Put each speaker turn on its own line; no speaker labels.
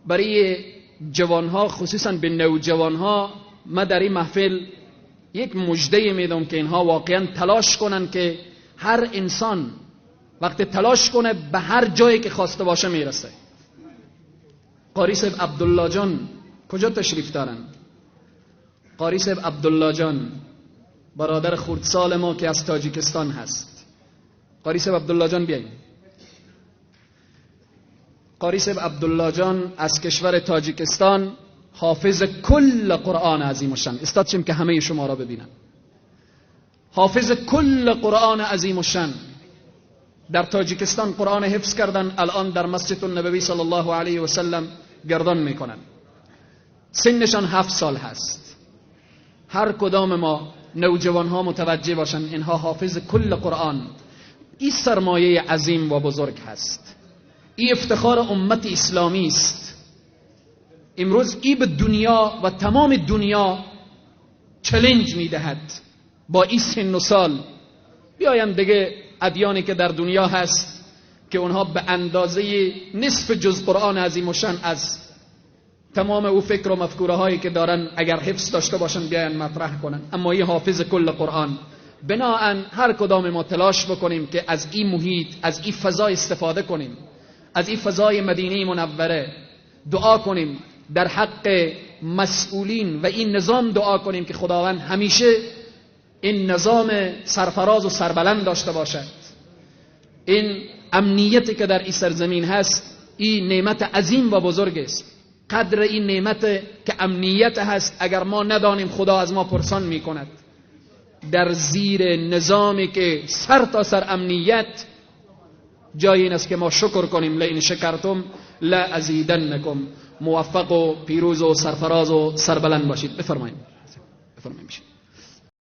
برای جوانها، خصوصا به نوجوانها، ما در این محفل یک مژده میدم که اینها واقعا تلاش کنن که هر انسان وقتی تلاش کنه به هر جایی که خواسته باشه میرسه. قاری صاحب عبدالله جان کجا تشریف دارن؟ قاری صاحب عبدالله جان برادر خردسال ما که از تاجیکستان هست. قاری صاحب عبدالله جان بیاین. قاری صاحب عبدالله جان از کشور تاجیکستان، حافظ کل قرآن عظیم الشان. استاد شیم که همه شما را ببینن. حافظ کل قرآن عظیم الشان، در تاجیکستان قرآن حفظ کردن، الان در مسجد النبوی صلی الله علیه و سلم گردان میکنن. سنشان 7 سال هست. هر کدام ما نوجوان ها متوجه باشن اینها حافظ کل قرآن. این سرمایه عظیم و بزرگ هست، این افتخار امت اسلامی است. امروز ای به دنیا و تمام دنیا چلنج میدهد با این سن و سال. بیایم دیگه ادیانی که در دنیا هست که اونها به اندازه نصف جز قرآن عظیم الشان از تمام او فکر و مفکوره هایی که دارن اگر حفظ داشته باشن بیاین مطرح کنن، اما این حافظ کل قرآن. بناهن هر کدام ما تلاش بکنیم که از این محیط، از این فضا استفاده کنیم، از این فضای مدینه منوره دعا کنیم، در حق مسئولین و این نظام دعا کنیم که خداوند همیشه این نظام سرفراز و سربلند داشته باشد. این امنیتی که در این سرزمین هست، این نعمت عظیم و بزرگ است. قدر این نعمت که امنیت هست اگر ما ندانیم خدا از ما پرسان میکند. در زیر نظامی که سر تا سر امنیت، جای این است که ما شکر کنیم. لئن شکرتم لازیدنکم. موفق و پیروز و سرفراز و سربلند باشید. بفرمایید. بفرمایید.